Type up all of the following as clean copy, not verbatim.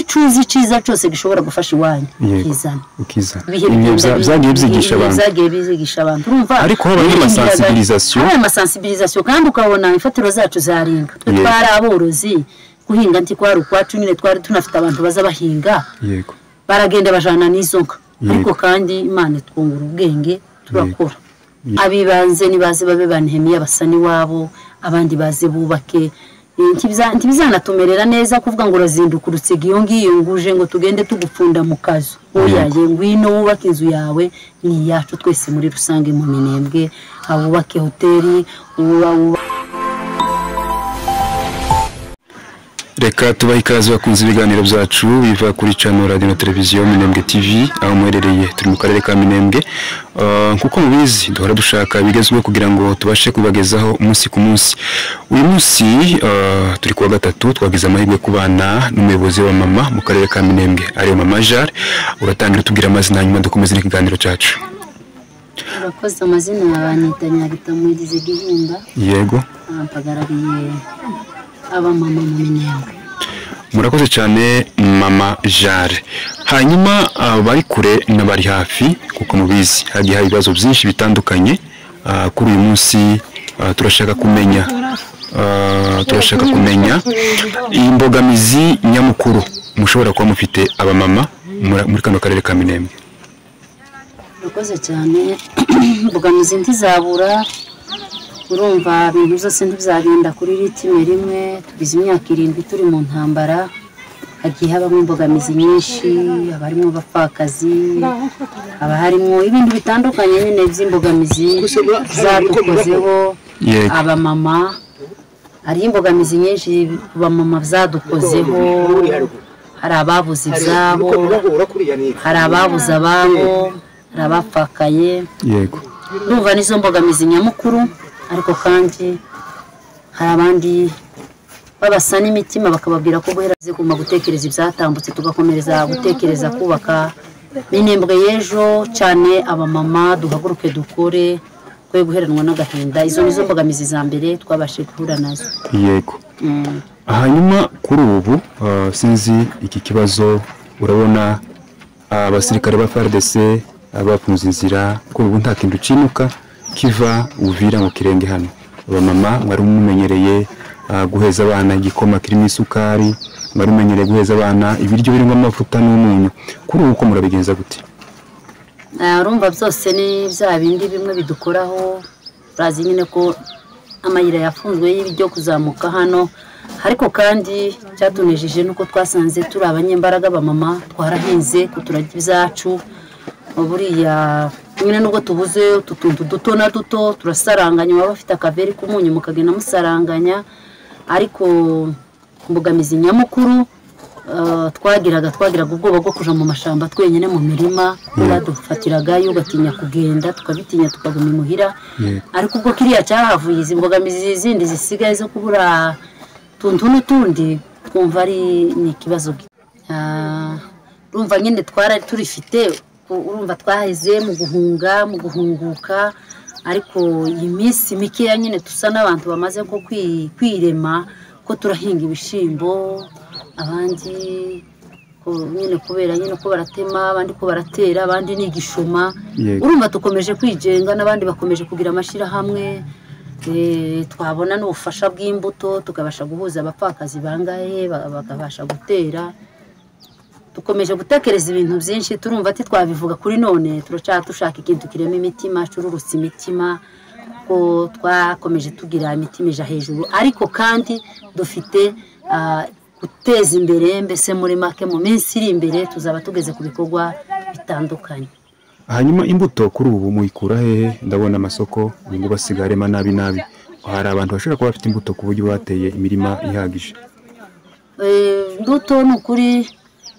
Icuzi ciza cyose gishobora gufasha iwanyu ukizana. Ukizana. Byagiye byigisha abantu. Byagiye bizigisha abantu. Urumva? Ariko habaye amasensibilisation. Habaye amasensibilisation kandi ukabona imfatiro zacu zaringa. Twari aborozi guhinga nti kwari ukwacu nyine twari tunafite abantu baza bahinga. Yego. Baragenda bajana n'izo nka. Ariko kandi Imana itwungura ubwenge turakora. Abibanze nibaze babe banehemiya basa niwabo, abandi baze bubake. Ntibizanatumerera neza kuvuga ngo urazinduka urutsega iyo ngiyo nguje ngo tugende tugupfunda mu kazu. Oya ye ngwino wubake inzu yawe ni iyacu twese muri rusange mu Minembwe, abubake hoteli uba. Reka tubahe ikaze bakunze ibiganiro byacu biva kuri channel radio na televiziyo Minembwe TV aho muherereye. Turi mu karere ka Minembwe. Nkuko mubizi duhora dushaka ibigezweho kugira ngo tubashe kubagezaho umunsi ku munsi. Uyu munsi turi kuwa gatatu twagize amahirwe kubana n'umuyobozi wa mama mu karere ka Minembwe ari Mama Jare. Uratangira tubwira amazina hanyuma dukomeze n'ikiganiro cyacu. Urakoze. Amazina yabanita Nyagitamwigize Gihimba. Yego. Mpagarariye aba mama mu Minembwe. Murakoze cyane Mama Jare. Hanyuma abari kure n'abari hafi kuko mubizi hagiye hari ibibazo byinshi bitandukanye. Kuri uyu munsi turashaka kumenya imbogamizi nyamukuru mushobora kuba mufite abamama muri kano karere ka Minembwe. Murakoze cyane. Imbogamizi ntizabura. Urumva ibintu byose ntibizagenda kuri ritime rimwe. Tugize imyaka 7 turi mu ntambara, hagiye habamo imbogamizi nyinshi, abarimo abapfakazi, haba harimo ibintu bitandukanye nyine by'imbogamizi zadukozeho abamama. Hari imbogamizi nyinshi ku bamama zadukozeho, hari ababuze ibyabo, hari ababuze ababo, hari abapfakaye. Yego. Urumva nizo mbogamizi nyamukuru. Ariko kandi hari abandi babasa n'imitima bakababwira ko guhera ziguma gutekereza ibyatambutse, tugakomereza gutekereza kubaka Minembwe y'ejo. Cyane abamama duhaguruke dukore kwe guheranwa n'agahinda. Izo nizo mbogamizi za mbere twabashe guhura nazo. Yego. Hanyuma kuri ubu sinzi iki kibazo, urabona abasirikare ba FARDC abafunze inzira, kuri ubu nta kintu cinuka kiva Uvira ngo kirenge hano. Abamama mwari mumenyereye guheza abana igikoma kirimo isukari, mwari mumenyereye guheza abana ibiryo birimo amavuta n'umunyu. Kuri ubu uko murabigenza gute? Urumva byose ni bya bindi bimwe bidukoraho. Urazi nyine ko amayira yafunzwe y'ibyo kuzamuka hano, ariko kandi cyatunejeje nuko twasanze turi abanyembaraga abamama, twarahinze kuturajya ibyacu. Buriya nyine nubwo tubuze utu duto na duto turasaranganya, baba bafite akaveri k'umunyu mukagenda musaranganya. Ariko imbogamizi nyamukuru twagiraga ubwoba bwo kuja mu mashamba twenyine mu mirima, badufatiragayo ugatinya kugenda, tukabitinya tukaguma imuhira. Ariko ubwo kiriya cyahavuye, izi mbogamizi zindi zisigaye zo kubura tuntu n'utundi twumva ari ni ikibazo. Urumva nyine twari turifite, urumva twaheze mu guhunga mu guhunguka, ariko iyi minsi mikeya nyine tusa n'abantu bamaze ko kwirema ko turahinga ibishimbo, abandi nyine kubera nyine ko baratema, abandi ko baratera, abandi ni igishoma. Urumva tukomeje kwigenga n'abandi bakomeje kugira amashira hamwe. Twabona n'ubufasha bw'imbuto tukabasha guhuza abapfakazi bangahe bakabasha gutera. Dukomeje gutekereza ibintu byinshi, turumva ati twabivuga kuri none turaca dushaka ikintu kirema imitima, cururutse imitima, ko twakomeje tugira imitima ija hejuru. Ariko kandi dufite guteza imbere, mbese muri make mu minsi iri imbere tuzaba tugeze ku bikorwa bitandukanye. Hanyuma imbuto kuri ubu muyikura hehe? Ndabona amasoko ngo basigarema nabi nabi. Hari abantu bashobora kuba bafite imbuto ku buryo bateye imirima ihagije. Imbuto ni ukuri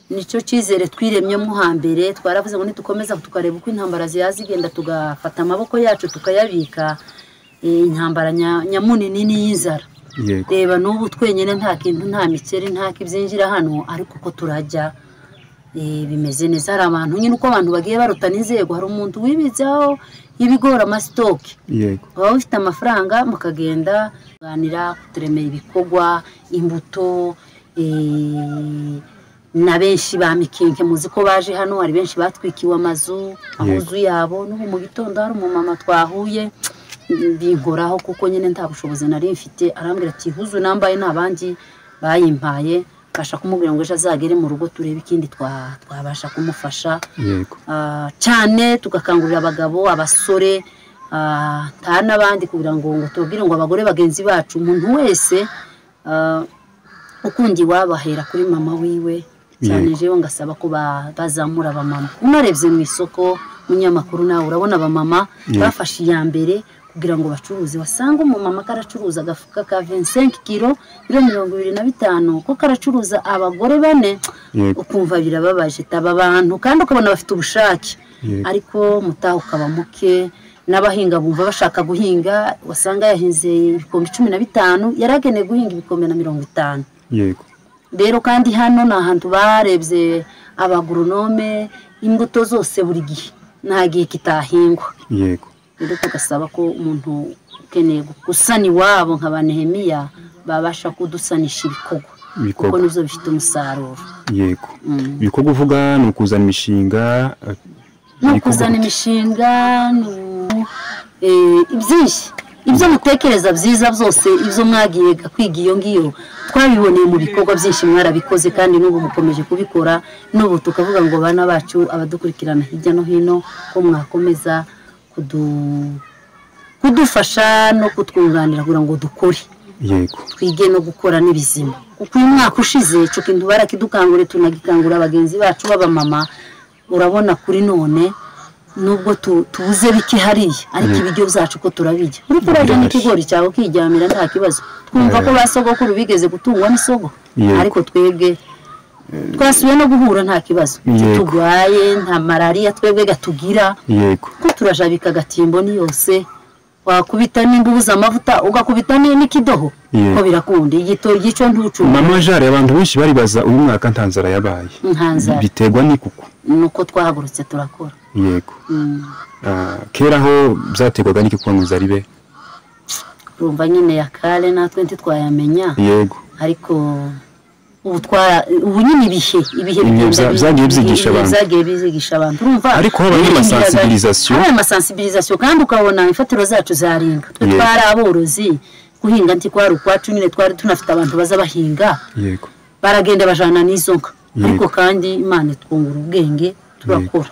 nicyo cyizere twiremyemo hambere. Twaravuze ngo nitukomeza tukareba uko intambara zigenda tugafata amaboko yacu tukayabika, intambara nyamunini n'iy'inzara. Reba n'ubu twenyine nta kintu, nta mikeri, nta kibyinjira hano, ariko ko turajya bimeze neza. Hari abantu nyine uko abantu bagiye barutana inzego, hari umuntu wibitseho ibigora amasitoke. Waba ufite amafaranga mukagenda kuganira kuturemera ibikorwa, imbuto, Na benshi ba Mikenke muzi ko baje hano, hari benshi batwikiwe amazu, amazu yabo. N'ubu mu gitondo hari umumama twahuye binkoraho kuko nyine nta bushobozi nari mfite, arambwira ati huzu nambaye n'abandi bayimpaye, kasha kumubwira ngo ejo azagere mu rugo turebe ikindi twabasha kumufasha. Yego. Cyane tugakangurira abagabo, abasore, nta n'abandi kugira ngo tubabwire ngo abagore bagenzi bacu, umuntu wese ukundi wabahera kuri mama wiwe cyane. Jewe ngasaba ko bazamura abamama. Unarebye mu isoko, munyamakuru nawe urabona abamama bafashe iya mbere kugira ngo bacuruze. Wasanga umumama karacuruza agafuka ka 25 kilo, biro 25, ko karacuruza abagore bane, ukumva birababaje taba abantu, kandi ukabona bafite ubushake, ariko mutaho ukaba muke. N'abahinga bumva bashaka guhinga, wasanga yahinze ibikombe 15, yarageneye guhinga ibikombe na 50. Yego. Rero kandi hano ni ahantu barebye abagoronome imbuto zose buri gihe, nta gihe kitahingwa. Yego. Rero tugasaba ko umuntu ukeneye gusana iwabo nka ba Nehemiya babasha kudusanisha ibikorwa, kuko nibyo bifite umusaruro. Yego. Ibikorwa uvuga ni ukuzana imishinga, ni ukuzana imishinga, ibyinshi ibyo mutekereza byiza byose, ibyo mwagiye kwiga iyo ngiyo twabiboneye mu bikorwa byinshi mwarabikoze, kandi n'ubu mukomeje kubikora. N'ubu tukavuga ngo bana bacu abadukurikirana hirya no hino ko mwakomeza kudufasha no kutwunganira kugira ngo dukore. Yego. Twige no gukora n'ibizima, kuko uyu mwaka ushize ico kintu barakidukangure, tunagikangura bagenzi bacu b'abamama. Urabona kuri none nubwo tubuze bike hariya, ariko ibiryo byacu ko turabijya. Uriko urarya n'ikigori cyawe ukijyamira nta kibazo. Twumva ko basogokuru bigeze gutungwa n'isogo, ariko twebwe twasubiye no guhura nta kibazo, tugwaye nta malaria twebwe gatugira. Yego. Ko turajabika agatimbo ni yose, wakubita n'imbuza amavuta ugakubita n'ikidoho, ko birakunda igito gico ntucu. Mama Jare, abantu benshi baribaza uyu mwaka nta nzara yabaye, biterwa n'ikuku nuko twahagurutse turakora. Yego. Kera ho byaterwaga n'iki kuba ngo ribe? Urumva nyine ya kare natwe ntitwayamenya. Yego. Ariko ubu nyine ibihe byagiye byigisha abantu, byagiye bizigisha abantu. Urumva ariko habaye amasensibilisation, habaye amasensibilisation, kandi ukabona imfatiro zacu zaringa. Twe twari aborozi, guhinga nti kwari ukwacu nyine, twari tunafite abantu baza bahinga. Yego. Baragenda bajana n'izo nka, ariko kandi Imana itwungura ubwenge turakora.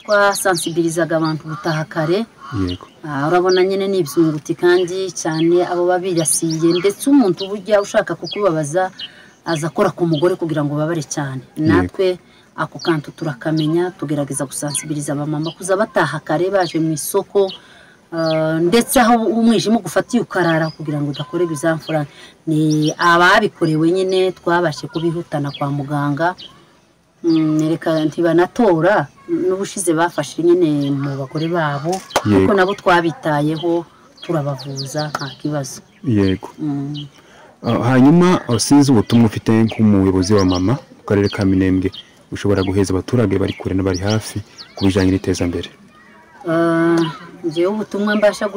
Twasensibilizaga abantu gutaha kare. Yego. Urabona nyine ni ibyunguti kandi cyane abo babirasiye, ndetse umuntu burya ushaka kukubabaza aza akora ku mugore kugira ngo babare cyane. Natwe ako kantu turakamenya, tugerageza gusensibiliza abamama kuza bataha kare baje mu isoko, ndetse aho umwijima ugufatiye ukarara kugira ngo udakore ibizamfura. Ni ababikorewe nyine twabashe kubihutana kwa muganga. Nereka ntibanatora n'ubushize bafashe nyine mu bagore babo, kuko nabo twabitayeho turabavuza nta kibazo. Yego. Hanyuma sinzi ubutumwa ufite nk'umuyobozi wa mama mu karere ka Minembwe ushobora guheza abaturage bari kure n'abari hafi ku bijyanye n'iterambere. Njyewe ubutumwa mbasha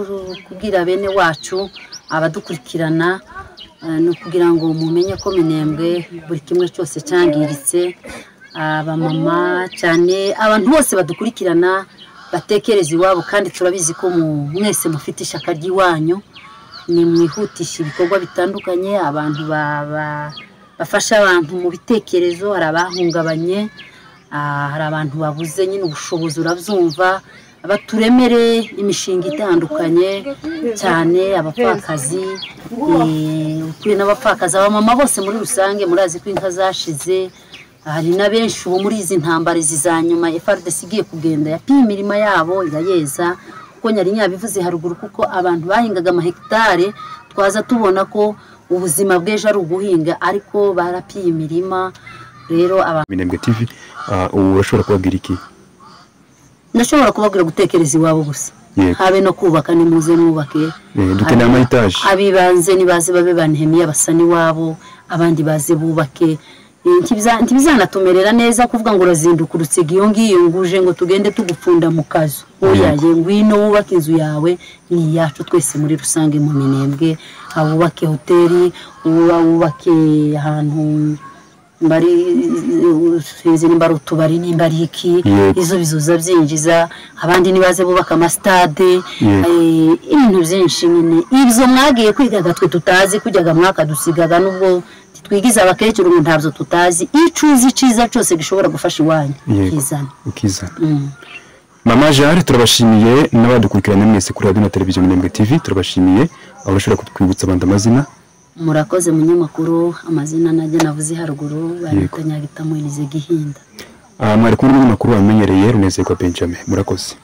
kubwira bene wacu abadukurikirana ni ukugira ngo mumenye ko Minembwe buri kimwe cyose cyangiritse. Abamama cyane, abantu bose badukurikirana batekereza iwabo, kandi turabizi ko mwese mufite ishaka ry'iwanyu, ni mwihutisha ibikorwa bitandukanye. Abantu bafasha abantu mu bitekerezo, hari abahungabanye, hari abantu babuze nyine ubushobozi, urabyumva, baturemere imishinga itandukanye cyane, abapfakazi, ukuri n'abapfakazi, abamama bose muri rusange. Murazi ko inka zashize, hari na benshi ubu muri izi ntambara izi za nyuma FARDC igiye kugenda yapiye imirima yabo irayeza, kuko nyari nyabivuze haruguru, kuko abantu bahingaga amahegitare twaza tubona ko ubuzima bw'ejo ari uguhinga, ariko barapiye imirima. Rero Minembwe TV, ubu urashobora kubabwira iki? Ndashobora kubabwira gutekereza iwabo gusa, habe no kubaka, nimuze mwubake, dukeneye ama etaje, abibanze nibaze babe ba Nehemiya basa n'iwabo, abandi baze bubake. Ntibizanatumerera neza kuvuga ngo urazinduka urutsega iyo ngiyo nguje ngo tugende tugupfunda mu kazu. Oya, ngwino wubake inzu yawe, ni iyacu twese muri rusange mu Minembwe. Abubake hoteli, wubake ahantu Bari sinzi nimba ari utubari, nimba ari iki, izo bizoza byinjiza. Abandi nibaze bubaka amasitade, ibintu byinshi nyine ibyo mwagiye kwigaga twe tutazi, kujyaga mwakadusigaga, nubwo twigize abakecuru ngo ntabyo tutazi. Icyo uzi cyiza cyose gishobora gufasha iwanyu ukizana. Ukizana. Mama Jare, turabashimiye n'abadukurikirana mwese kuri radio na televiziyo Minembwe TV, turabashimiye. Aho bashobora kutwibutsa abandi amazina? Murakoze munyamakuru, amazina najye navuze haruguru, banyita Nyagitamo Elize Gihinda. Mwari kumwe n'umunyamakuru wamenyereye Runezerwa Benjamin. Murakoze.